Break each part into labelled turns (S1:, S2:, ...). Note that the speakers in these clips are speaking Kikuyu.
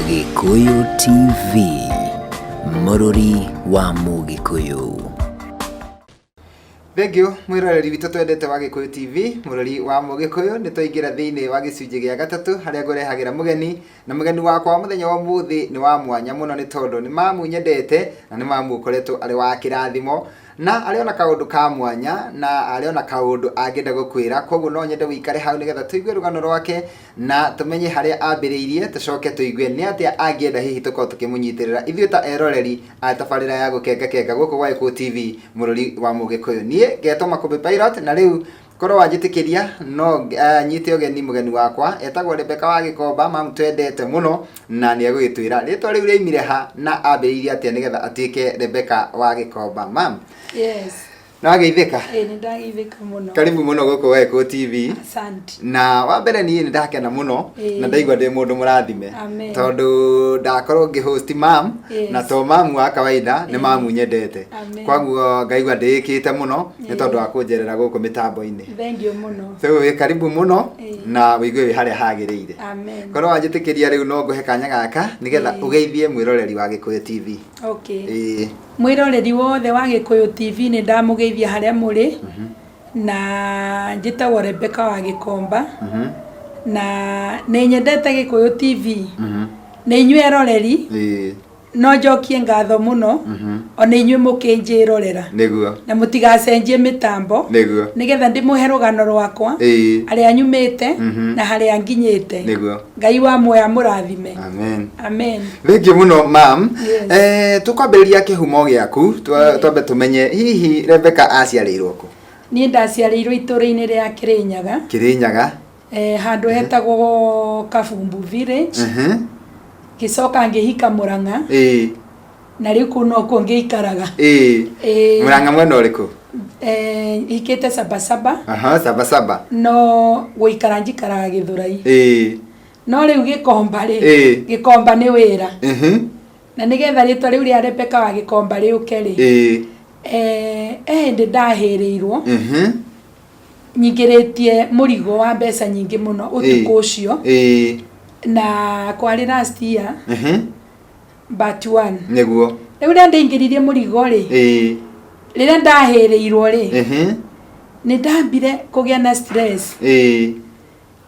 S1: Gĩkũyũ TV, mũrũri wa Mũgĩkũyũ.
S2: Thengiũ mwĩroreri witũ twendete wa Gĩkũyũ TV, mũrori wa Mũgĩkũyũ, nĩ twaingĩra thĩinĩ wa gĩcunjĩ gĩa gatatũ harĩa ngũrehagĩra mũgeni, na mũgeni wakwa wa mũthenya wa ũmũthĩ nĩ wa mwanya mũno nĩ tondũ nĩ mamu nyendete na nĩ mamu ũkoretwo arĩ wa kĩrathimo na arĩ ona kaũndũ ka mwanya na arĩ ona kaũndũ angĩenda gũkwĩra, koguo no nyende wĩikare hau nĩgetha tũigue rũgano rwake na tũmenye harĩa ambĩrĩirie, tũcoke tũigue nĩ atĩa angĩenda hihi tũkorwo tũkĩmũnyitĩrĩra ithuĩ ta eroreri a tabarĩra ya gũkenga kenga gũkũ gwa Gĩkũyũ TV mũrũri wa Mũgĩkũyũ. Niĩ ngetwo Makũmbĩ Pilot na rĩu korwo wanjĩtĩkĩria no nyite ũgeni mũgeni wakwa etagwo Rebecca wa Gĩkomba, mamu twendete mũno na nĩ egũgĩtwĩra rĩtwa rĩu rĩaimire ha na ambĩrĩirie atĩa nĩgetha atuĩke Rebecca wa Gĩkomba. Mam,
S3: Yes.
S2: nĩ wageithĩka?
S3: Ĩĩ nĩ ndageithĩka mũno.
S2: Karibu mũno gũkũ gwa Gĩkũyũ TV.
S3: Asante.
S2: Na wa mbere niĩ nĩ ndakena mũno na ndaigua ndĩ mũndũ mũrathime.
S3: Amen.
S2: Tondũ ndakorwo ngĩ host mam na to mam wa kawaida nĩ mamu nyendete.
S3: Amen.
S2: Koguo ngaigua ndĩĩkĩte mũno nĩ tondũ wa kũnjerera gũkũ mĩtambo-inĩ.
S3: Thank you mũno.
S2: So wĩ karibu mũno na wĩigue wĩ harĩa hagĩrĩire.
S3: Amen.
S2: Korwo wanjĩtĩkĩria rĩu no ngũhe kanya gaka nĩgetha ũgeithie mwĩroreri wa Gĩkũyũ TV.
S3: Okay.
S2: Ĩĩ.
S3: Mwĩroreri wothe wa Gĩkũyũ TV nĩ ndamũgeithia harĩa mũrĩ na njĩtagwo Rebecca wa Gĩkomba na nĩ nyendete Gĩkũyũ TV nĩ inyuĩ eroreri
S2: Ĩĩ.
S3: no njokie ngatho mũno ona inyuĩ mũkĩnjĩrorera
S2: Nĩguo.
S3: Na mũtigacenjie mĩtambo
S2: Nĩguo.
S3: Nĩgetha ndĩmũhe rũgano rwakwa harĩa nyumĩte na harĩa nginyĩte.
S2: Nĩguo.
S3: Ngai wa muoyo amũrathime.
S2: Amen.
S3: Amen.
S2: Thengiũ mũno mam.
S3: Yes.
S2: Tũkwambĩrĩria kĩhumo gĩaku, twambe tũmenye hihi Rebecca aciarĩirwo kũ?
S3: Niĩ ndaciarĩirwo itũũra-inĩ rĩa Kĩrĩnyaga.
S2: Kĩrĩnyaga.
S3: Handũ hetagwo Kabumbu Village. Ngĩcoka ngĩhika Mũrang'a. Na rĩu kũu nokuo ngĩikaraga. Ĩĩ.
S2: Mũrang'a mwena ũrĩkũ?
S3: Hikĩte Sabasaba.
S2: Aha, Sabasaba.
S3: No gũikara njikaraga Gĩthũrai. No rĩu Gĩkomba rĩ, Gĩkomba nĩ wĩra. Na nĩgetha rĩtwa rĩu rĩa Rebecca wa Gĩkomba rĩũke rĩ, he hĩndĩ ndahĩrĩirwo nyingĩrĩtie mũrigo wa mbeca nyingĩ mũno ũtukũ ũcio. Na kwarĩ last year. But one.
S2: Nĩguo.
S3: Rĩu rĩrĩa ndaingĩririe mũrigo rĩ, rĩrĩa ndahĩrĩirwo rĩ, nĩ ndambire kũgĩa na stress.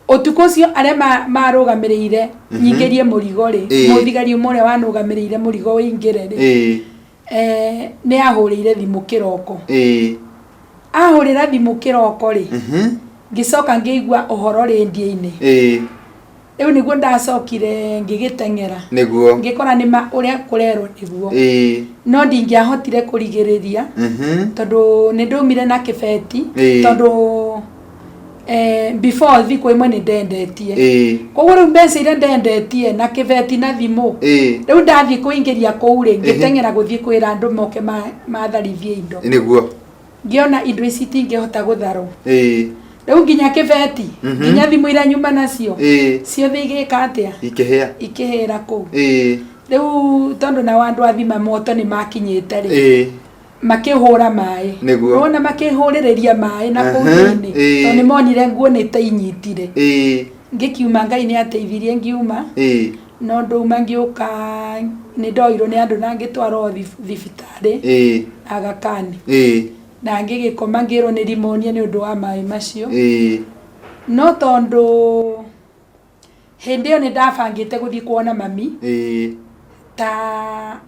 S3: Ũtukũ ũcio arĩa marũgamĩrĩire nyingĩrie mũrigo rĩ, mũthigari ũmwe ũrĩa wanũgamĩrĩire mũrigo ũingĩre rĩ, nĩ ahũrĩire thimũ kĩroko. Ahũrĩra thimũ kĩroko rĩ, ngĩcoka ngĩigua ũhoro rĩndiũ-inĩ. Rĩu nĩguo ndacokire ngĩgĩteng'era.
S2: Nĩguo.
S3: Ngĩkora nĩ ma ũrĩa kũrerwo nĩguo. No ndingĩahotire kũrigĩrĩria tondũ nĩ ndaumire na kĩbeti tondũ before thikũ ĩmwe nĩ ndendetie. Koguo rĩu mbeca iria ndendetie na kĩbeti na thimũ, rĩu ndathiĩ kũingĩria kũu rĩ, ngĩteng'era gũthiĩ kwĩra andũ moke matharithie indo.
S2: Nĩguo.
S3: Ngĩona indo ici itingĩhota gũtharwo. Rĩu nginya kĩbeti, nginya thimũ iria nyuma nacio, ciothe igĩka atĩa?
S2: Ikĩhĩa.
S3: Ikĩhĩra kũu. Rĩu tondũ nao andũ a thima moto nĩ makinyĩte rĩ, makĩhũra maĩ.
S2: Nĩguo.
S3: Wona makĩhũrĩrĩria maĩ na kũu thĩinĩ, tondũ nĩ monire nguo nĩ ta inyitire. Ngĩkiuma Ngai nĩ ateithirie ngiuma, no ndauma ngĩũka nĩ ndoirwo nĩ andũ na ngĩtwarwo thibitarĩ Aga Khan. Na ngĩgĩkoma ngĩrwo nĩ rimonia nĩ ũndũ wa maĩ macio. No tondũ hĩndĩ ĩyo nĩ ndabangĩte gũthiĩ kuona mami ta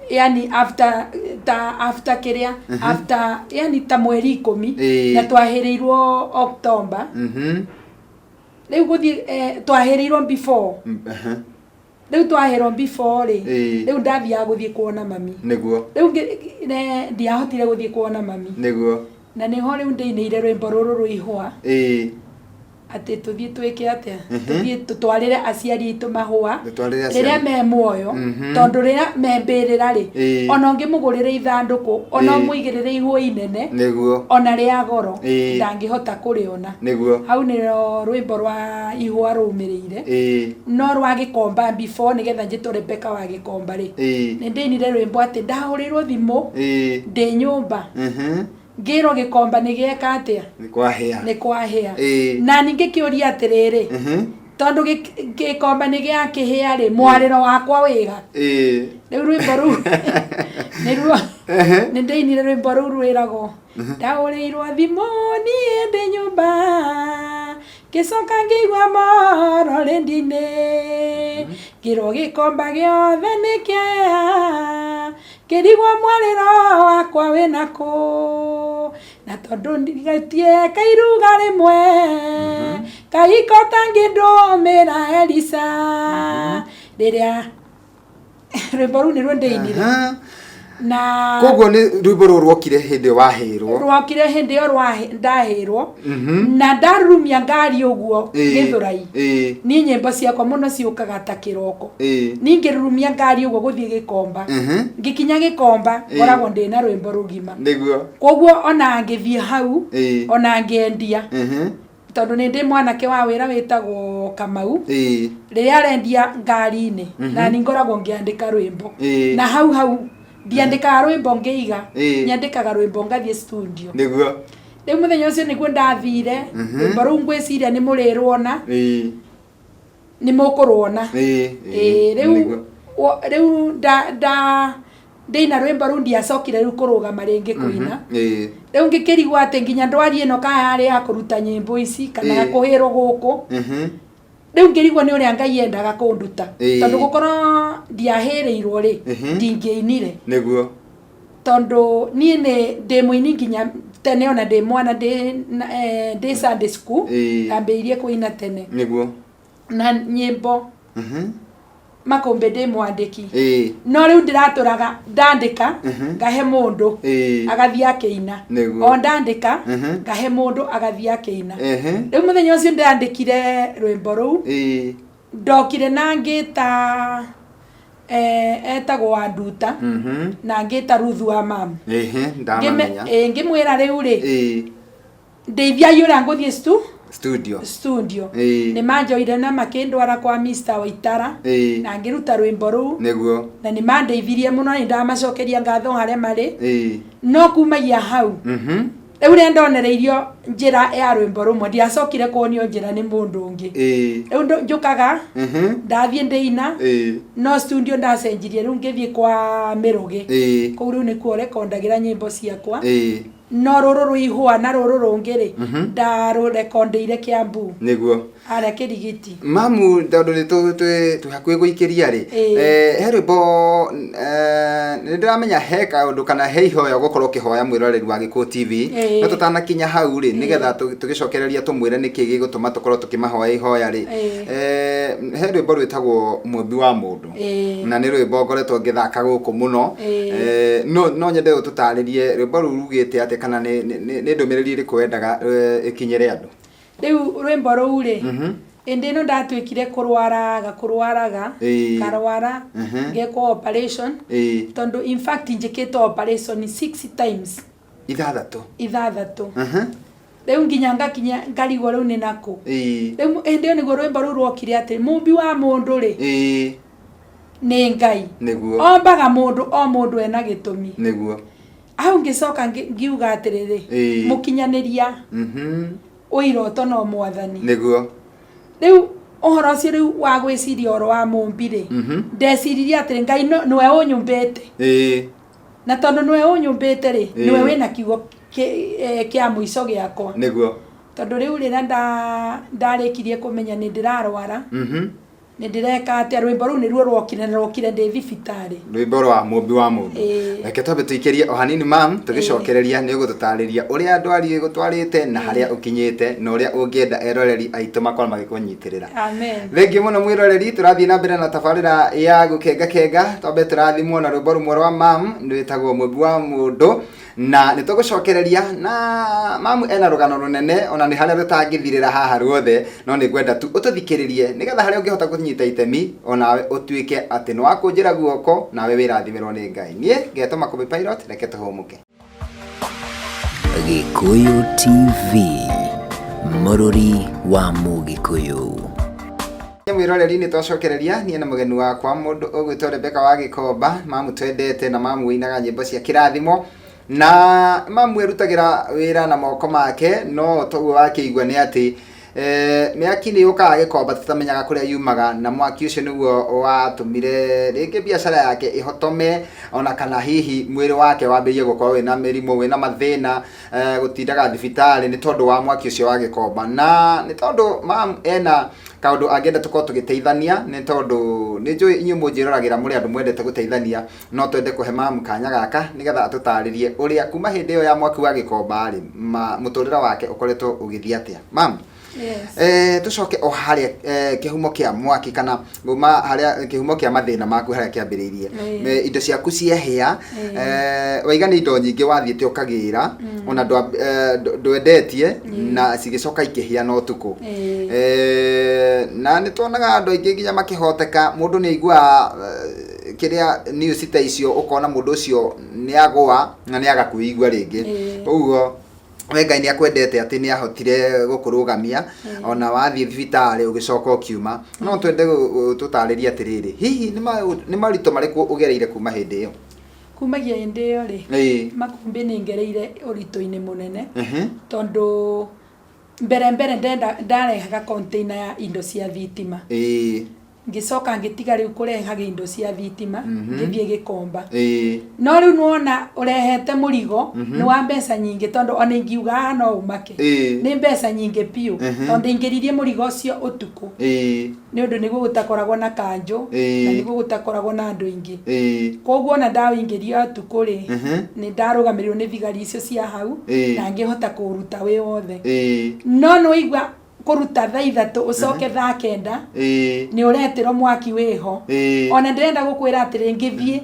S3: yani after ta after kĩrĩa after yani ta mweri 10 na twahĩrĩirwo October. Rĩu gũthiĩ twahĩrĩirwo before. Rĩu twahĩrwo before rĩ, rĩu ndathiaga gũthiĩ kuona mami.
S2: Nĩguo.
S3: Rĩu ndiahotire gũthiĩ kuona mami.
S2: Nĩguo.
S3: Na nĩho rĩu ndĩinĩire rwĩmbo rũrũ rwa ihũa. Atĩ tũthiĩ twĩke atĩa? Tũthiĩ tũtwarĩre aciari aitũ mahũa
S2: Tũtwarĩre aciari.
S3: rĩrĩa me muoyo, tondũ rĩrĩa me mbĩrĩra rĩ, ona ũngĩmũgũrĩra ithandũkũ, ona ũmũigĩrĩre ihũa inene,
S2: Nĩguo.
S3: Ona rĩa goro, ndangĩhota kũrĩona.
S2: Nĩguo.
S3: Hau nĩho rwĩmbo rwa ihũa rũmĩrĩire. No rwa Gĩkomba before nĩgetha njĩtwo Rebecca wa Gĩkomba rĩ, nĩ ndĩinire rwĩmbo atĩ ndahũrĩirwo thimũ ndĩ nyũmba. Ngĩrwo Gĩkomba nĩ gĩeka atĩa?
S2: Nĩ kwahĩa.
S3: Nĩ kwahĩa. Na ningĩ kĩũria atĩrĩrĩ, Tondũ gĩkomba nĩ gĩakĩhĩa rĩ, mwarĩro wakwa wĩga. Rĩu rwĩmbo rũu nĩruo nĩ ndĩinire, rwĩmbo rũu rwĩragwo, "Ndaũrĩirwo thimũ niĩ ndĩ nyũmba, ngĩcoka ngĩigua moro rĩndiũ-inĩ, ngĩrwo gĩkomba gĩothe nĩ kĩaya, ngĩrigwo mwarĩro wakwa wĩna kũ, na tondũ ndigĩtie kairuga rĩmwe kahiko tangĩndũmĩra Elisa." Rĩrĩa rwĩmbo rũu nĩruo ndĩinire. Na
S2: Koguo nĩ rwĩmbo rũrũ rwokire hĩndĩ ĩyo wahĩrwo?
S3: Rwokire hĩndĩ ĩyo ndahĩrwo na ndarurumia ngari ũguo Gĩthũrai. Niĩ nyĩmbo ciakwa mũno ciũkaga ta kĩroko. Niĩ ngĩrurumia ngari ũguo gũthiĩ Gĩkomba, ngĩkinya Gĩkomba, ngoragwo ndĩna rwĩmbo rũgima. Koguo ona ngĩthiĩ hau, ona ngĩendia, tondũ nĩ ndĩ mwanake wa wĩra wĩtagwo Kamau, rĩrĩa arendia ngari-inĩ, na ni ngoragwo ngĩandĩka rwĩmbo. Na hau hau ndiandĩkaga rwĩmbo ngĩiga, nyandĩkaga rwĩmbo ngathiĩ studio. Rĩu mũthenya ũcio nĩguo ndathire. Rwĩmbo rũu ngwĩciria nĩ mũrĩruona, nĩ mũkũruona. Ĩĩ, rĩu rĩu nda nda ndĩina rwĩmbo rũu, ndiacokire rĩu kũrũgama rĩngĩ kũina. Rĩu ngĩkĩrigwo atĩ nginya ndwari ĩno kana yarĩ ya kũruta nyĩmbo ici kana ya kũhĩrwo gũkũ. Rĩu ngĩrigwo nĩ ũrĩa Ngai endaga kũnduta, tondũ gũkorwo ndiahĩrĩirwo rĩ, ndingĩinire. Tondũ niĩ nĩ ndĩ mũini nginya tene, ona ndĩ mwana, ndĩ Sunday school, ndambĩrĩirie kũina tene. Na nyĩmbo makũmbĩ ndĩ mwandĩki. No rĩu ndĩratũraga ndandĩka ngahe mũndũ, agathiĩ akĩina. O ndandĩka ngahe mũndũ, agathiĩ akĩina. Rĩu mũthenya ũcio ndandĩkire rwĩmbo rũu, ndokire na ngĩta etagwo Wanduta, na ngĩta Ruthu wa mamu.
S2: Ndamamenya.
S3: Ngĩmwĩra rĩu rĩ, ndeithiai ũrĩa ngũthiĩ
S2: studio.
S3: Studio. Nĩ manjoire na makĩndwara kwa Mr. Waitara, na ngĩruta rwĩmbo rũu. Na nĩ mandeithirie mũno, nĩ ndamacokeria ngatho harĩa marĩ. No kumagia hau, rĩu rĩrĩa ndonereirio njĩra ya rwĩmbo rũmwe, ndiacokire kuonio njĩra nĩ mũndũ ũngĩ. Rĩu njũkaga, ndathiĩ ndĩina. No studio ndacenjirie, rĩu ngĩthiĩ kwa Mĩrũgĩ. Kũu rĩu nĩkuo rekondagĩra nyĩmbo ciakwa. No rũrũ rwĩ ihũa na rũrũ rũngĩ rĩ, ndarũrekondeire Kĩambu, harĩa Kĩrigiti.
S2: Mamu, tondũ nĩ twĩ hakuhĩ gũikĩria rĩ, he rwĩmbo, nĩ ndĩramenya he kaũndũ kana he ihoya ũgũkorwo ũkĩhoya mwĩroreri wa Gĩkũyũ TV. No tũtanakinya hau rĩ, nĩgetha tũgĩcokereria tũmwĩre nĩkĩ gĩgũtũma tũkorwo tũkĩmahoya ihoya rĩ, he rwĩmbo rwĩtagwo "Mũmbi wa Mũndũ", na nĩ rwĩmbo ngoretwo ngĩthaka gũkũ mũno. No nyende ũtũtarĩrie rwĩmbo rũu rugĩte atĩa, kana nĩ ndũmĩrĩri ĩrĩkũ wendaga ĩkinyĩre andũ?
S3: Rĩu rwĩmbo rũu rĩ, hĩndĩ ĩno ndatuĩkire kũrwaraga kũrwaraga, ngarwara, ngekwo operation, tondũ in fact njĩkĩtwo operation six times.
S2: Ithathatũ?
S3: Ithathatũ. Rĩu nginya ngakinya ngarigwo rĩu nĩ nakũ. Rĩu hĩndĩ ĩyo nĩguo rwĩmbo rũu rwokire, atĩ mũmbi wa mũndũ rĩ, nĩ Ngai. Ombaga mũndũ, o mũndũ ena gĩtũmi. Hau ngĩcoka ngiuga atĩrĩrĩ, mũkinyanĩria wa iroto no Mwathani. Rĩu ũhoro ũcio rĩu wa gwĩciria ũhoro wa mũmbi rĩ, ndeciririe atĩrĩ, Ngai nĩwe ũnyũmbĩte, na tondũ nĩwe ũnyũmbĩte rĩ, nĩwe wĩna kiugo kĩa mũico gĩakwa. Tondũ rĩu rĩrĩa ndarĩkirie kũmenya nĩ ndĩrarwara, nĩ ndĩreka atĩa, rwĩmbo rũu nĩruo rwokire, na rwokire ndĩ thibitarĩ.
S2: Rwĩmbo rwa "Mũmbi wa Mũndũ". Reke twambe tũikĩrie o hanini, mam, tũgĩcokereria nĩ ũgũtũtarĩria ũrĩa ndwari ĩgũtwarĩte na harĩa ũkinyĩte na ũrĩa ũngĩenda eroreri aitũ makorwo magĩkũnyitĩrĩra.
S3: Amen.
S2: Thengiũ mũno mwĩroreri, tũrathiĩ na mbere na tabarĩra ya Gũkenga Kenga. Twambe tũrathimwo na rwĩmbo rũmwe rwa mam rwĩtagwo "Mũmbi wa Mũndũ", na nĩ tũgũcokereria na mamu ena rũgano rũnene, ona nĩ harĩa rũtangĩthirĩra haha ruothe, no nĩ ngwenda tu ũtũthikĩrĩrie nĩgetha harĩa ũngĩhota kũnyita itemi onawe ũtuĩke atĩ nĩ wakũnjĩra guoko nawe wĩrathimĩrwo nĩ Ngai. Niĩ ngetwo Makũmbĩ Pilot, reke tũhũmũke.
S1: Gĩkũyũ TV, mũrũri wa Mũgĩkũyũ.
S2: Mwĩroreri, nĩ twacokereria niĩ na mũgeni wakwa, mũndũ ũgwĩtwo Rebecca wa Gĩkomba, mamu twendete na mamu wĩinaga nyĩmbo cia kĩrathimo, na mamu erutagĩra wĩra na moko make. No toguo wakĩigua nĩ atĩ Mĩaki nĩ yũkaga Gĩkomba tũtamenyaga kũrĩa yumaga, na mwaki ũcio nĩguo watũmire rĩngĩ biacara yake ĩhotome, ona kana hihi mwĩrĩ wake wambĩrĩrie gũkorwo wĩna mĩrimũ, wĩna mathĩna, gũtindaga thibitarĩ nĩ tondũ wa mwaki ũcio wa Gĩkomba. Na nĩ tondũ mam ena kaũndũ angĩenda tũkorwo tũgĩteithania, nĩ tondũ nĩ njũĩ inyuĩ mũnjĩroragĩra mũrĩ andũ mwendete gũteithania, no twende kũhe mam kanya gaka nĩgetha atũtarĩrie ũrĩa kuma hĩndĩ ĩyo ya mwaki wa Gĩkomba rĩ, mũtũrĩre wake ũkoretwo ũgĩthiĩ atĩa. Mam,
S3: Yes.
S2: Tũcoke o harĩa kĩhumo kĩa mwaki kana kuma harĩa kĩhumo kĩa mathĩna maku harĩa kĩambĩrĩirie. Indo ciaku ciahĩa, waiga nĩ indo nyingĩ wathiĩte ũkagĩra, ona ndwendetie na cigĩcoka ikĩhĩa na ũtukũ. Na nĩ tuonaga andũ aingĩ nginya makĩhoteka, mũndũ nĩ aiguaga kĩrĩa news ta icio, ũkona mũndũ ũcio nĩ agũa na nĩ aga kwĩigua rĩngĩ. Ũguo we Ngai nĩ akwendete atĩ nĩ ahotire gũkũrũgamia ona wathiĩ thibitarĩ ũgĩcoka ũkiuma. No twende tũtarĩrie atĩrĩrĩ, hihi nĩ maritũ marĩkũ ũgereire kuma hĩndĩ ĩyo?
S3: Kumagia hĩndĩ ĩyo rĩ, makũmbĩ nĩ ngereire ũritũ-inĩ mũnene, tondũ mbere mbere ndenda ndarehaga container ya indo cia thitima. Ngĩcoka ngĩtiga rĩu kũrehaga indo cia thitima, ngĩthiĩ Gĩkomba. No rĩu nĩwona ũrehete mũrigo nĩ wa mbeca nyingĩ, tondũ ona ingiuga haha no ũmake. Nĩ mbeca nyingĩ biũ, tondũ ndaingĩririe mũrigo ũcio ũtukũ. Nĩ ũndũ nĩguo gũtakoragwo na kanjũ, na nĩguo gũtakoragwo na andũ aingĩ. Koguo ona ndaũingĩria ũtukũ rĩ, nĩ ndarũgamĩrĩirwo nĩ thigari icio cia hau, na ngĩhota kũũruta wĩ wothe. No nĩwaigua kũruta thaa 3 ũcoke thaa 9 nĩ ũretĩrwo mwaki wĩho. Ona ndĩrenda gũkwĩra atĩrĩ, ngĩthiĩ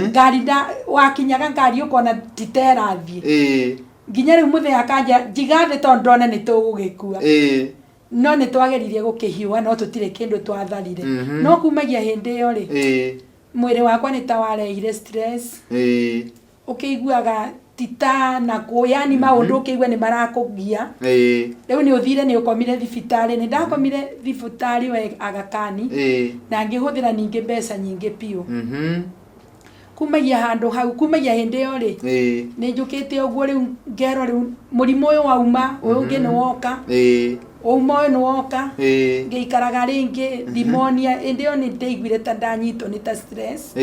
S3: ngari wakinyaga ngari ũkona ti ta ĩrathiĩ. Nginya rĩu mũthee akanja njiga thĩ tondũ ndona nĩ tũgũgĩkua. No nĩ twageririe gũkĩhiũha no tũtirĩ kĩndũ twatharire. No kumagia hĩndĩ ĩyo rĩ, mwĩrĩ wakwa nĩ ta warehire stress. Ũkĩiguaga ti ta na kũ, yani maũndũ ũkĩigua nĩ marakũgia. Rĩu nĩ ũthire nĩ ũkomire thibitarĩ, nĩ ndakomire thibitarĩ we Aga Khan, na ngĩhũthĩra ningĩ mbeca nyingĩ biũ. Kumagia handũ hau, kumagia hĩndĩ ĩyo rĩ, nĩ njũkĩte ũguo rĩu ngerwo rĩu mũrimũ ũyũ wauma, ũyũ ũngĩ nĩ woka, wauma ũyũ nĩ woka, ngĩikaraga rĩngĩ pneumonia. Hĩndĩ ĩyo nĩ ndaiguire ta ndanyitwo nĩ ta stress.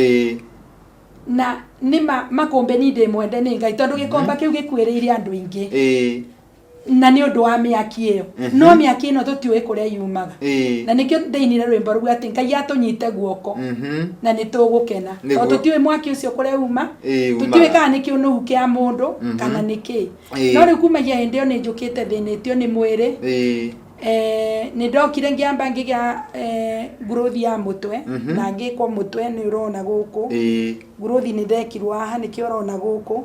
S3: Na nĩ ma makũmbĩ ni ndĩ mwende nĩ Ngai, tondũ gĩkomba kĩu gĩkuĩrĩire andũ aingĩ na nĩ ũndũ wa mĩaki ĩyo. No mĩaki ĩno tũtiũĩ kũrĩa yumaga. Na nĩkĩo ndainire rwĩmbo rũu atĩ Ngai atũnyite guoko na nĩ tũgũkena. Tondũ tũtiũĩ mwaki ũcio kũrĩa uma, tũtiũĩ kana nĩ kĩũnũhu kĩa mũndũ kana nĩ kĩĩ. No rĩu kumagia hĩndĩ ĩyo nĩ njũkĩte thĩnĩtio nĩ mwĩrĩ. Nĩ ndokire ngĩamba ngĩgĩa nguruthi ya mũtwe, na ngĩkwo mũtwe nĩ ũrona gũkũ. Nguruthi nĩ ndekirwo haha nĩkĩo ũrona gũkũ.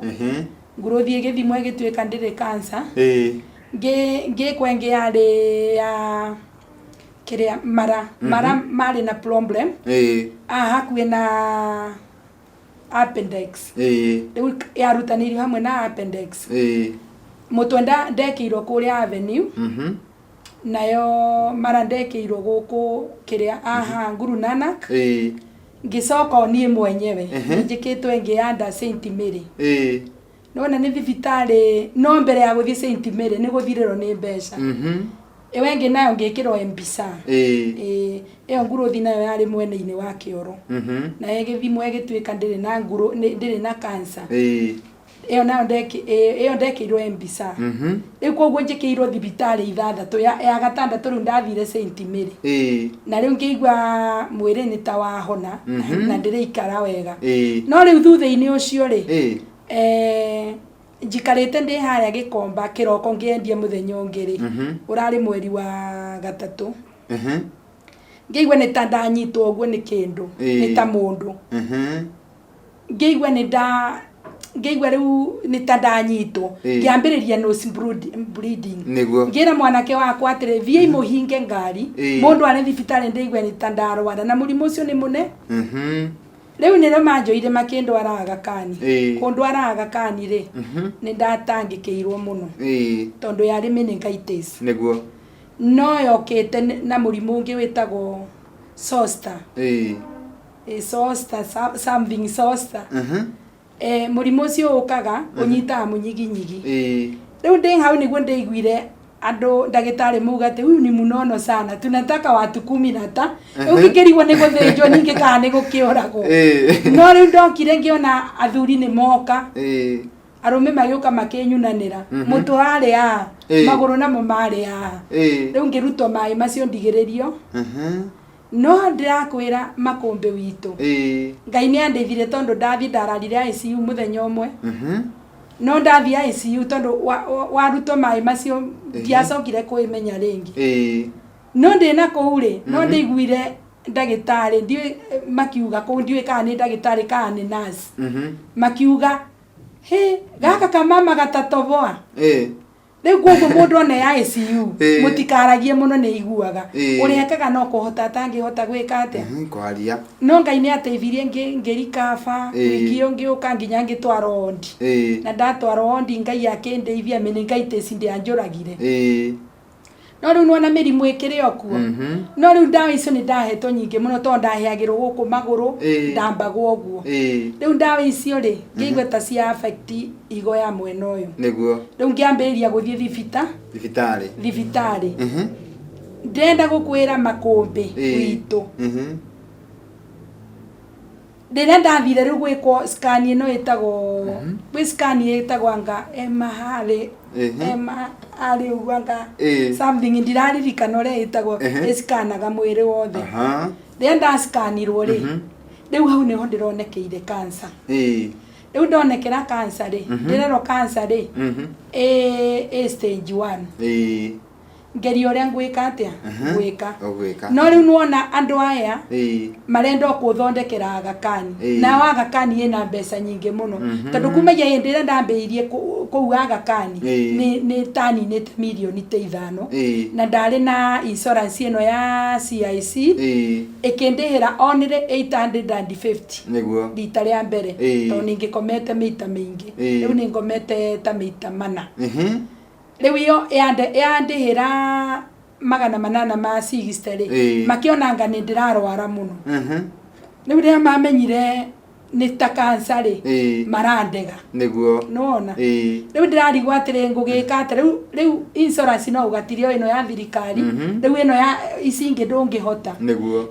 S3: Nguruthi ĩgĩthimwo ĩgĩtuĩka ndĩrĩ cancer. Ngĩkwo ĩngĩ yarĩ ya kĩrĩa mara, mara marĩ na problem haha hakuhĩ na appendix. Rĩu yarutanĩirio hamwe na appendix. Mũtwe ndekĩirwo kũrĩa Avenue, nayo mara ndekĩirwo gũkũ kĩrĩa aha Guru Nanak. Ngĩcoka o niĩ mwenyewe nĩ njĩkĩtwo ĩngĩ ya nda St Mary. Nĩwona nĩ thibitarĩ, no mbere ya gũthiĩ St Mary nĩ gũthirĩrwo nĩ mbeca. Ĩyo ĩngĩ nayo ngĩkĩrwo Embisa. Ĩyo nguruthi nayo yarĩ mwena-inĩ wa kĩoro. Nayo ĩgĩthimwo ĩgĩtuĩka ndĩrĩ na nguru, ndĩrĩ na cancer. Ĩyo nayo ĩyo ndekĩirwo Embisa. Rĩu koguo njĩkĩirwo thibitarĩ ithathatũ, ya gatandatũ rĩu ndathire St Mary. Na rĩu ngĩigua mwĩrĩ nĩ ta wahona na ndĩraikara wega. No rĩu thutha-inĩ ũcio rĩ, njikarĩte ndĩ harĩa Gĩkomba kĩroko ngĩendia mũthenya ũngĩ rĩ, ũrarĩ mweri wa gatatũ. Ngĩigua nĩ ta ndanyitwo ũguo nĩ kĩndũ, nĩ ta mũndũ. Ngĩigua nĩ nda ngĩigua rĩu nĩ ta ndanyitwo. Ngĩambĩrĩria nose bleeding. Ngĩra mwanake wakwa atĩrĩ, thiĩi mũhinge ngari, mũndũ arĩ thibitarĩ ndĩigua nĩ ta ndarwara na mũrimũ ũcio nĩ mũne. Rĩu nĩrĩo manjoire makĩndwara Aga Khan. Kũndwara Aga Khan rĩ, nĩ ndatangĩkĩirwo mũno tondũ yarĩ meningitis. No yokĩte na mũrimũ ũngĩ wĩtagwo zoster. Zoster, something zoster. Mũrimũ ũcio ũkaga ũnyitaga mũnyiginyigi. Rĩu ndĩ hau nĩguo ndĩiguire Andũ ndagĩtarĩ mauga atĩ huyu ni munono sana, tunataka watu kumi na ta. Rĩu ngĩkĩrigwo nĩ gũthĩnjwo ningĩ kana nĩ gũkĩũragwo. No rĩu ndokire ngĩona athuri nĩ moka, arũme magĩũka makĩnyunanĩra. Mũtwe warĩ haha, magũrũ namo marĩ haha. Rĩu ngĩrutwo maĩ macio ndigĩrĩrio. No ndĩrakwĩra makũmbĩ witũ, Ngai nĩ andeithirie tondũ ndathiĩ ndararire ICU mũthenya ũmwe. No ndathiĩ ICU tondũ warutwo maĩ macio ndiacokire kwĩmenya rĩngĩ. No ndĩna kũu rĩ, no ndĩiguire ndagĩtarĩ ndiũĩ makiuga kũu, ndiũĩ kana nĩ ndagĩtarĩ kana nĩ nurse. Makiuga, hĩ, gaka kamama gatatoboa. Rĩu koguo mũndũ ona e ICU, mũtikaragie mũno nĩ aiguaga. Ũrĩa ekaga no kũhota atangĩhota gwĩka atĩa?
S2: Kwaria.
S3: No Ngai nĩ ateithirie ngĩ recover, wiki ĩyo ngĩũka nginya ngĩtwarwo wondi. Na ndatwarwo wondi Ngai akĩndeithia meningitis ndĩanjũragire. No rĩu nĩwona mĩrimũ ĩkĩrĩ o kuo. No rĩu ndawa icio nĩ ndahetwo nyingĩ mũno tondũ ndaheagĩrwo gũkũ magũrũ, ndambagwo ũguo. Rĩu ndawa icio rĩ, ngĩigua ta cia affect higo ya mwena ũyũ. Rĩu ngĩambĩrĩria gũthiĩ
S2: Thibitarĩ.
S3: Thibitarĩ. Ndĩrenda gũkwĩra makũmbĩ witũ. Rĩrĩa ndathire rĩu gwĩkwo scan ĩno ĩtagwo, gwĩ scan ĩtagwo anga MRI, MRI ũguo anga something ndiraririkana ũrĩa ĩtagwo, ĩcikanaga mwĩrĩ wothe. Rĩrĩa ndacikanirwo rĩ, rĩu hau nĩho ndĩronekeire cancer. Rĩu ndonekera cancer rĩ, ndĩrerwo cancer rĩ, ĩ stage one. Ngeria ũrĩa ngwĩka atĩa? Ngwĩka.
S2: Ũgwĩka.
S3: No rĩu nĩwona andũ aya marenda o kũthondekera Aga Khan. Nao Aga Khan ĩna mbeca nyingĩ mũno. Tondũ kumagia hĩndĩ ĩrĩa ndambĩrĩirie kũu Aga Khan, nĩ taninĩte mirioni ta ithano. Na ndarĩ na insurance ĩno ya CIC, ĩkĩndĩhĩra only 850. Rita rĩa mbere. Tondũ ningĩkomete mĩita mĩingĩ. Rĩu nĩngomete ta mĩita mana. Rĩu ĩyo yandĩhĩra 800 ma 60 rĩ, makĩona anga nĩ ndĩrarwara mũno. Rĩu rĩrĩa mamenyire nĩ ta cancer rĩ, marandega. Nĩwona? Rĩu ndĩrarigwo atĩrĩ ngũgĩka atĩa? Rĩu rĩu insurance no ũgatirie o ĩno ya thirikari, rĩu ĩno ya ici ingĩ ndũngĩhota.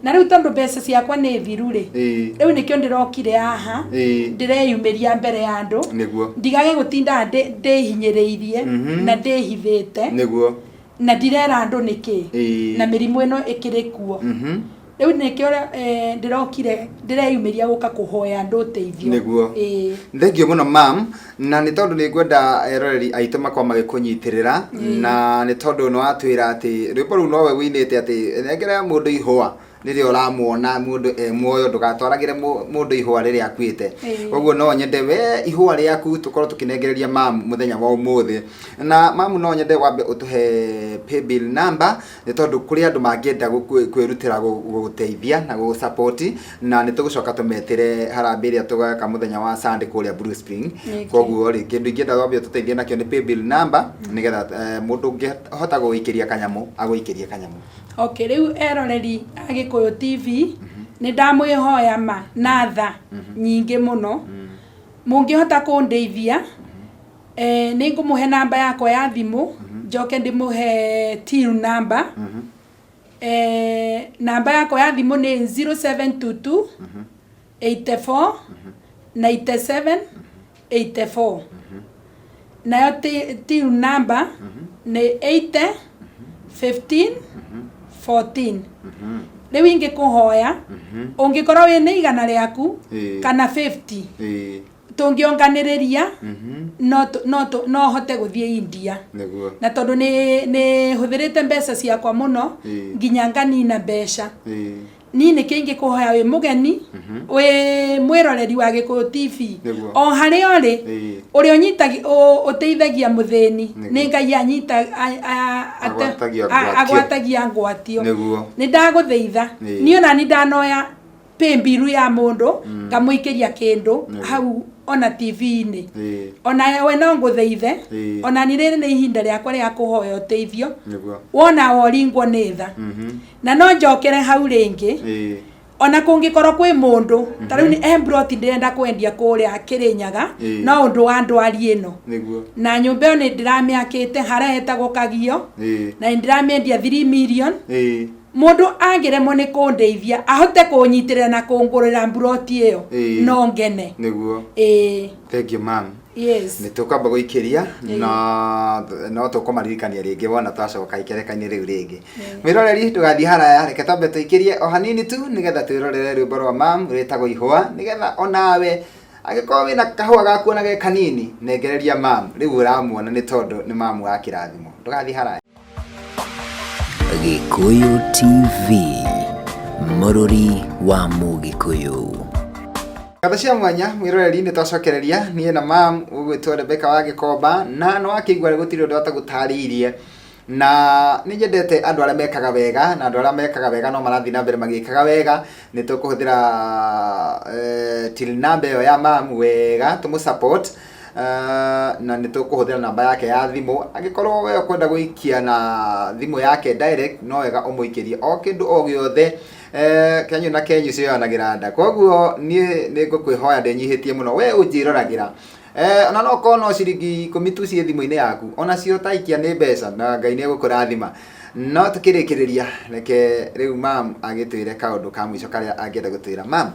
S3: Na rĩu tondũ mbeca ciakwa nĩ thiru rĩ, rĩu nĩkĩo ndĩrokire haha, ndĩreyumĩria mbere ya andũ, ndigage gũtinda ndĩhinyĩrĩirie na ndĩhithĩte, na ndirera andũ nĩkĩ, na mĩrimũ ĩno ĩkĩrĩ kuo. Rĩu nĩkĩo ndĩrokire ndĩreyumĩria gũka kũhoya andũ ũteithio. Ĩĩ.
S2: Thengiũ mũno mam, na nĩ tondũ nĩ ngwenda eroreri aitũ makorwo magĩkũnyitĩrĩra, na nĩ tondũ nĩ watwĩra atĩ rwĩmbo rũu nowe wĩinĩte atĩ nengera mũndũ ihũa rĩrĩa ũramuona mũndũ e muoyo, ndũgatwaragĩre mũndũ ihũa rĩrĩa akuĩte. Koguo no nyende we ihũa rĩaku tũkorwo tũkĩnengereria mam mũthenya wa ũmũthĩ. Na mam no nyende wambe ũtũhe paybill number, nĩ tondũ kũrĩ andũ mangĩenda kwĩrutĩra gũgũteithia na gũgũ-support, na nĩ tũgũcoka tũmetĩre harambee ĩrĩa tũgeka mũthenya wa Sunday kũrĩa Blue Spring. Koguo rĩ, kĩndũ ingĩenda wambe ũtũteithie nakĩo nĩ paybill number, nĩgetha mũndũ ũngĩhota gũgũikĩria kanyamũ agũikĩrie kanyamũ.
S3: Okay, rĩu eroreri a Gĩkũyũ TV, nĩ ndamwĩhoya ma na tha nyingĩ mũno, mũngĩhota kũndeithia, nĩ ngũmũhe namba yakwa ya thimũ, njoke ndĩmũhe till number. Namba yakwa ya thimũ nĩ 0722 84 97 84. Nayo till number nĩ 80 15 14. Rĩu ingĩkũhoya ũngĩkorwo wĩna 100 rĩaku kana 50, tũngĩonganĩrĩria no hote gũthiĩ India. Na tondũ nĩ hũthĩrĩte mbeca ciakwa mũno, nginya nganina mbeca. Niĩ nĩkĩo ingĩkũhoya wĩ mũgeni, wĩ mwĩroreri wa Gĩkũyũ TV, o harĩa ũrĩ, ũrĩa ũteithagia mũthĩni, nĩ Ngai agwatagia ngwatio. Nĩ ndagũthaitha, niĩ ona niĩ ndanoya paybill ya mũndũ, ngamũikĩria kĩndũ hau ona TV-inĩ. Ona we no ngũthaithe, ona niĩ rĩrĩ nĩ ihinda rĩakwa rĩa kũhoya ũteithio, wona woringwo nĩ tha. Na no njokere hau rĩngĩ, Ona kũngĩkorwo kwĩ mũndũ ta rĩu nĩ embroti ndĩrenda kwendia kũrĩa Kĩrĩnyaga, no ũndũ wa ndwari ĩno. Na nyũmba ĩyo nĩ ndĩramĩakĩte harĩa hetagwo Kagio, na nĩ ndĩramĩendia 3 million. Mũndũ angĩremwo nĩ kũndeithia ahote kũnyitĩrĩra na kũngũrĩra mburoti ĩyo, no ngene. Ĩĩ.
S2: Thank you, ma'am.
S3: Yes.
S2: Nĩ tũkwamba gũikĩria, no tũkũmaririkania rĩngĩ wona twacoka ikereka-inĩ rĩu rĩngĩ. Mwĩroreri, ndũgathiĩ haraya, reke twambe tũikĩrie o hanini tu nĩgetha twĩrorere rwĩmbo rwa mam rwĩtagwo Ihũa, nĩgetha onawe angĩkorwo wĩna kahũa gaku ona ge kanini, nengereria mam. Rĩu ũramuona nĩ tondũ nĩ mamu wa kĩrathimo. Ndũgathiĩ haraya.
S1: Gĩkũyũ TV, mũrũri wa Mũgĩkũyũ.
S2: Ngatho cia mwanya mwĩroreri, nĩ twacokereria niĩ na mam ũgwĩtwo Rebecca wa Gĩkomba, na nĩ wakĩigua gũtirĩ ũndũ atagũtarĩirie, na nĩ nyendete andũ arĩa mekaga wega, na andũ arĩa mekaga wega no marathiĩ na mbere magĩkaga wega. Nĩ tũkũhũthĩra till number ĩyo ya mam wega tũmũ support, na nĩ tũkũhũthĩra namba yake ya thimũ. Angĩkorwo we ũkwenda gũikia na thimũ yake direct, no wega ũmũikĩrie o kĩndũ o gĩothe. Kenyu na kenyu cioyanagĩra nda, koguo niĩ nĩ ngũkwĩhoya ndĩnyihĩtie mũno we ũnjĩroragĩra, ona no korwo no ciringi 10 tu ciĩ thimũ-inĩ yaku, onacio ta ikia nĩ mbeca na Ngai nĩ egũkũrathima. No tũkĩrĩkĩrĩria, reke rĩu mam agĩtwĩre kaũndũ ka mũico karĩa angĩenda gũtwĩra. Mam,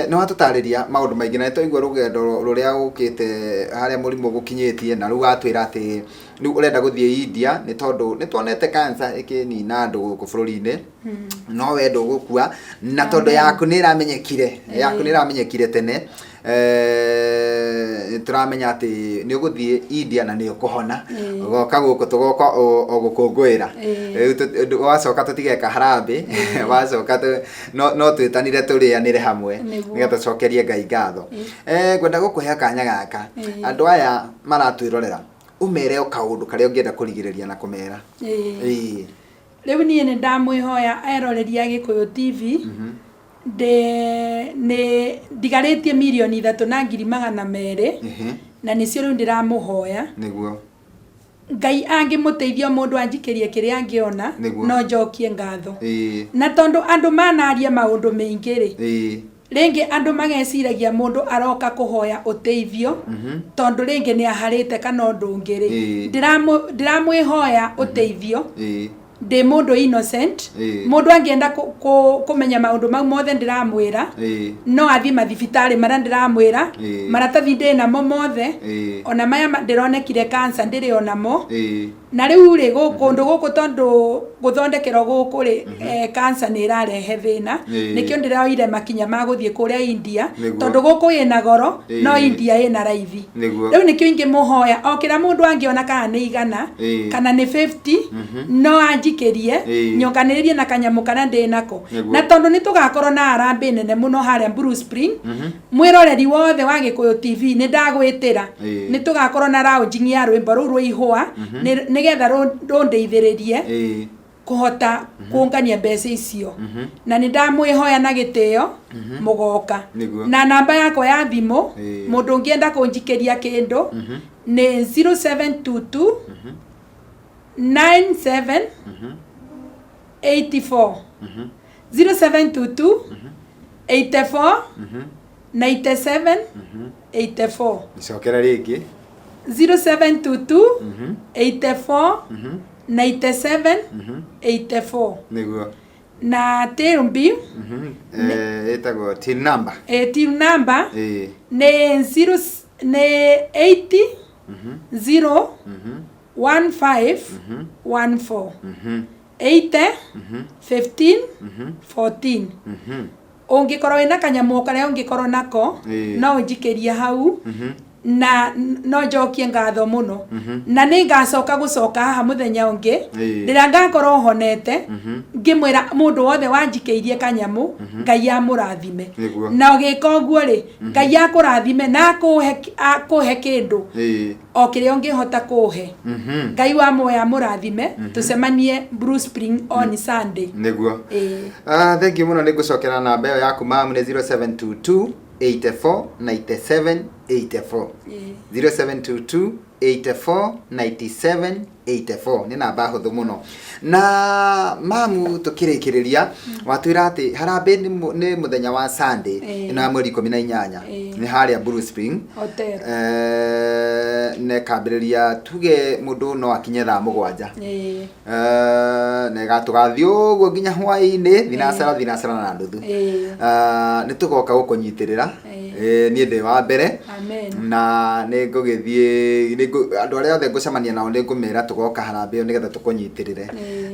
S2: nĩ watũtarĩria maũndũ maingĩ na nĩ twaigua rũgendo rũrĩa ũkĩte harĩa mũrimũ ũgũkinyĩtie, na rĩu watwĩra atĩ rĩu ũrenda gũthiĩ India nĩ tondũ nĩ tuonete cancer ĩkĩnina andũ gũkũ bũrũri-inĩ, no we ndũgũkua na tondũ yaku nĩ ĩramenyekire, yaku nĩ ĩramenyekire tene. Nĩ tũramenya atĩ nĩ ũgũthiĩ India na nĩ ũkũhona, ũgoka gũkũ tũgoka o gũkũngũĩra. Rĩu wacoka tũtigeka harambĩ, wacoka no twĩtanire tũrĩanĩre hamwe nĩgetha tũcokerie Ngai ngatho. Ngwenda gũkũhe kanya gaka, andũ aya maratwĩrorera, ũmere o kaũndũ karĩa ũngĩenda kũrigĩrĩria na kũmera.
S3: Rĩu niĩ nĩ ndamwĩhoya eroreri a Gĩkũyũ TV, ndĩ nĩ ndigarĩtie 3,200,000, na nĩcio rĩu ndĩramũhoya. Ngai angĩmũteithia mũndũ anjikĩrie kĩrĩa angĩona, no njokie ngatho. Na tondũ andũ manaria maũndũ maingĩ rĩ, rĩngĩ andũ mageciragia mũndũ aroka kũhoya ũteithio tondũ rĩngĩ nĩ aharĩte kana ũndũ ũngĩ rĩ, ndĩramwĩhoya ũteithio. Ndĩ mũndũ innocent. Mũndũ angĩenda kũmenya maũndũ mau mothe ndĩramwĩra, no athiĩ mathibitarĩ marĩa ndĩramwĩra. Maratathi ndĩ namo mothe, ona maya ndĩronekire cancer ndĩrĩ onamo. Na rĩu rĩ, kũndũ gũkũ tondũ gũthondekerwo gũkũ rĩ, cancer nĩ ĩrarehe thĩna. Nĩkĩo ndĩroire makinya ma gũthiĩ kũrĩa India, tondũ gũkũ ĩna goro, no India ĩna raithi. Rĩu nĩkĩo ingĩmũhoya o kĩrĩa mũndũ angĩona, kana nĩ 100 kana nĩ 50, no anjikĩrie, nyonganĩrĩrie na kanyamũ karĩa ndĩ nako. Na tondũ nĩ tũgakorwo na harambee nene mũno harĩa Blue Spring, mwĩroreri wothe wa Gĩkũyũ TV, nĩ ndagwĩtĩra. Nĩ tũgakorwo na launching ya rwĩmbo rũu rwa Ihũa, nĩgetha rũndeithĩrĩrie kũhota kũngania mbeca icio. Na nĩ ndamwĩhoya na gĩtĩo mũgoka. Na namba yakwa ya thimũ, mũndũ ũngĩenda kũnjikĩria kĩndũ, nĩ 0722 97 84, 0722 84 97 84.
S2: Cokera rĩngĩ.
S3: 0722 84 97 84. Na till bill,
S2: Ĩtagwo till number.
S3: Till number nĩ 0, nĩ 80 0 1 5 1 4, 80 15 14. Ũngĩkorwo wĩna kanyamũ karĩa ũngĩkorwo nako, no ũnjikĩrie hau na no njokie ngatho mũno, na nĩ ngacoka gũcoka haha mũthenya ũngĩ rĩrĩa ngakorwo honete, ngĩmwĩra mũndũ wothe wanjikĩirie kanyamũ, Ngai amũrathime. Na ũgĩka ũguo rĩ, Ngai akũrathime na akũhe kĩndũ o kĩrĩa ũngĩhota kũhe. Ngai wa muoyo amũrathime. Tũcemanie Blue Spring on Sunday.
S2: Thank you mũno. Nĩ ngũcokera namba ĩyo yaku mam, nĩ 0722 84 97 84. 0722 84 97. 84 nĩ namba hũthũ mũno. Na mamu tũkĩrĩkĩrĩria, watwĩra atĩ harambĩ nĩ nĩ mũthenya wa Sunday ĩno ya mweri 18, nĩ harĩa Blue Spring
S3: Hotel.
S2: Na ĩkambĩrĩria tuge mũndũ no akinye thaa 7. Na tũgathiĩ ũguo nginya hwaĩ-inĩ thinacara, 6:30. Nĩ tũgoka gũkũnyitĩrĩra. Niĩ ndĩ wa mbere.
S3: Amen.
S2: Na nĩ ngũgĩthiĩ andũ arĩa othe ngũcemania nao nĩ ngũmera tũgoka harambĩ ĩyo nĩgetha tũkũnyitĩrĩre.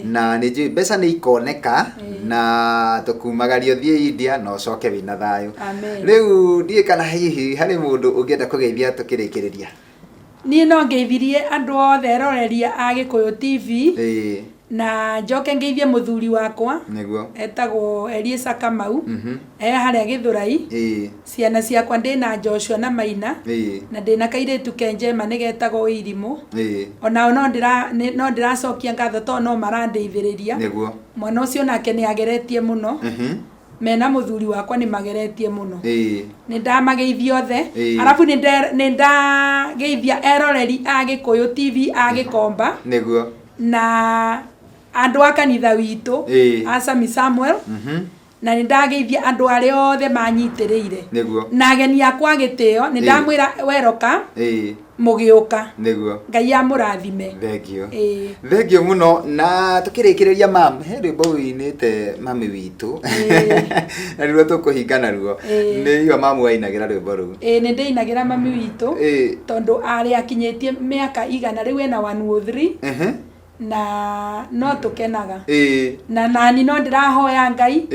S2: Na nĩ njũĩ mbeca nĩ ikoneka na tũkumagaria ũthiĩ India na ũcoke wĩna thayũ.
S3: Amen.
S2: Rĩu ndiũĩ kana hihi harĩ mũndũ ũngĩenda kũgeithia tũkĩrĩkĩrĩria.
S3: Niĩ no ngeithirie andũ othe eroreria a Gĩkũyũ TV. Na njoke ngeithie mũthuri wakwa. Etagwo Eliesa Kamau. E harĩa Gĩthũrai. Ciana ciakwa ndĩna Joshua na Maina. Na ndĩna kairĩtu ke njema nĩ getagwo Irimũ. Onao no ndĩra no ndĩracokia ngatho tondũ no marandeithĩrĩria. Mwana ũcio nake nĩ ageretie mũno. Mena mũthuri wakwa nĩ mageretie mũno. Nĩ ndamageithia othe. Arabu nĩ ndageithia eroreri a Gĩkũyũ TV a Gĩkomba. Na andũ a kanitha witũ a Sami Samuel. Na nĩ ndageithia andũ arĩa othe manyitĩrĩire. Na ageni akwa a gĩtĩo nĩ ndamwĩra welcome. Mũgĩũka. Ngai amũrathime.
S2: Thengio. Thengio mũno. Na tũkĩrĩkĩrĩria mam, he rwĩmbo wĩinĩte mami witũ. Na nĩruo tũkũhinga naruo. Nĩ igua mamu ainagĩra rwĩmbo rũu.
S3: Ĩĩ nĩ ndĩinagĩra mami witũ. Tondũ arĩ akinyĩtie mĩaka 100 rĩu ena 103. Na no tũkenaga. Na nani no ndĩrahoya Ngai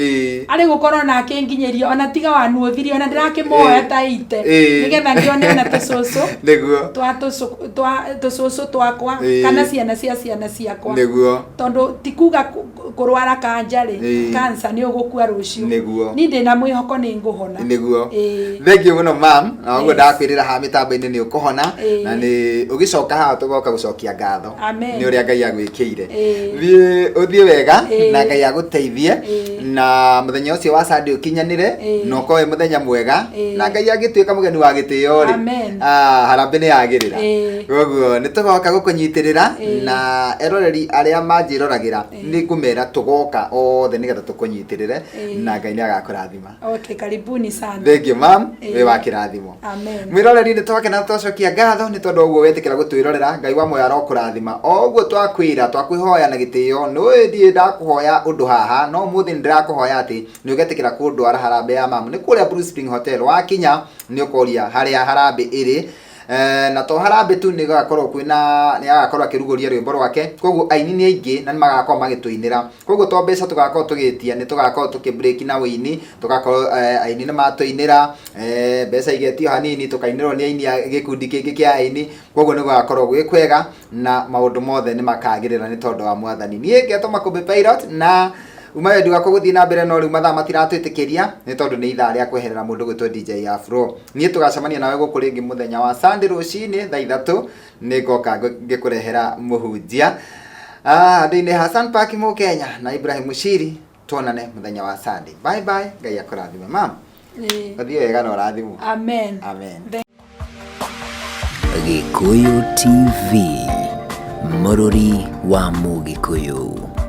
S3: arĩ gũkorwo na akĩnginyĩria ona tiga wa nuothiri ona ndĩrakĩmũhoya ta ite nĩgetha ngĩone ona tũcũcũ twa twa tũcũcũ twakwa kana ciana cia ciana ciakwa. Tondũ ti kuga kũrwara kanja rĩ, cancer nĩ ũgũkua rũciũ. Niĩ ndĩna mwĩhoko nĩ ngũhona.
S2: Thengiũ mũno mam, na ũguo ndakwĩrĩra haha mĩtambo-inĩ nĩ ũkũhona na nĩ ũgĩcoka haha tũgoka gũcokia ngatho nĩ ũrĩa Ngai agwĩkĩire. Thiĩ ũthiĩ wega na Ngai agũteithie na mũthenya ũcio wa Sunday ũkinyanĩre na ũkorwo wĩ mũthenya mwega na Ngai angĩtuĩka mũgeni wa gĩtĩo rĩ, harambĩ nĩ yagĩrĩra. Koguo nĩ tũgoka gũkũnyitĩrĩra na eroreri arĩa manjĩroragĩra nĩ ngũmera tũgoka othe nĩgetha tũkũnyitĩrĩre na Ngai nĩ agakũrathima.
S3: Okay, karibuni sana.
S2: Thank you ma'am. Wĩ wa kĩrathimo.
S3: Amen.
S2: Mwĩroreri nĩ twakena twacokia ngatho nĩ tondũ ũguo wetĩkĩra gũtwĩrorera. Ngai wa muoyo arokũrathima. O ũguo twakwĩra twakwĩhoya na gĩtĩo, nĩ ndirĩ ndakũhoya ũndũ haha, no ũmũthĩ nĩ ndĩrakũhoya atĩ nĩ ũgetĩkĩra kũndwara harambee ya mamu. Nĩ kũrĩa Blue Spring Hotel. Wakinya nĩ ũkoria harĩa harambee ĩrĩ. Na to harambee tu, nĩ gũgakorwo kwĩna, nĩ agakorwo akĩrugũria rwĩmbo rwake. Koguo aini nĩ aingĩ na nĩ magakorwo magĩtũinĩra. Koguo to mbeca tũgakorwo tũgĩtia, nĩ tũgakorwo tũkĩ break na ũini, tũgakorwo aini nĩ matũinĩra, mbeca igetio hanini, tũkainĩrwo nĩ aini a gĩkundi kĩngĩ kĩa aini. Koguo nĩ gũgakorwo gwĩ kwega na maũndũ mothe nĩ makagĩrĩra nĩ tondũ wa Mwathani. Niĩ ngetwo Makũmbĩ Pilot na uma wendi wakwa gũthiĩ na mbere, no rĩu mathaa matiratwĩtĩkĩria nĩ tondũ nĩ ithaa rĩa kweherera mũndũ gwĩtwo DJ Afro. Niĩ tũgacemania nawe gũkũ rĩngĩ mũthenya wa Sunday rũcinĩ thaa 3, nĩ ngoka ngĩkũrehera mũhunjia. Ndĩ Hassan Park Mũkenya na Ibrahim Mushiri, tuonane mũthenya wa Sunday. Bye bye, Ngai akũrathime mam. Ũthiĩ wega na ũrathimwo.
S3: Amen.
S2: Amen.
S1: Gĩkũyũ TV, mũrũri wa Mũgĩkũyũ.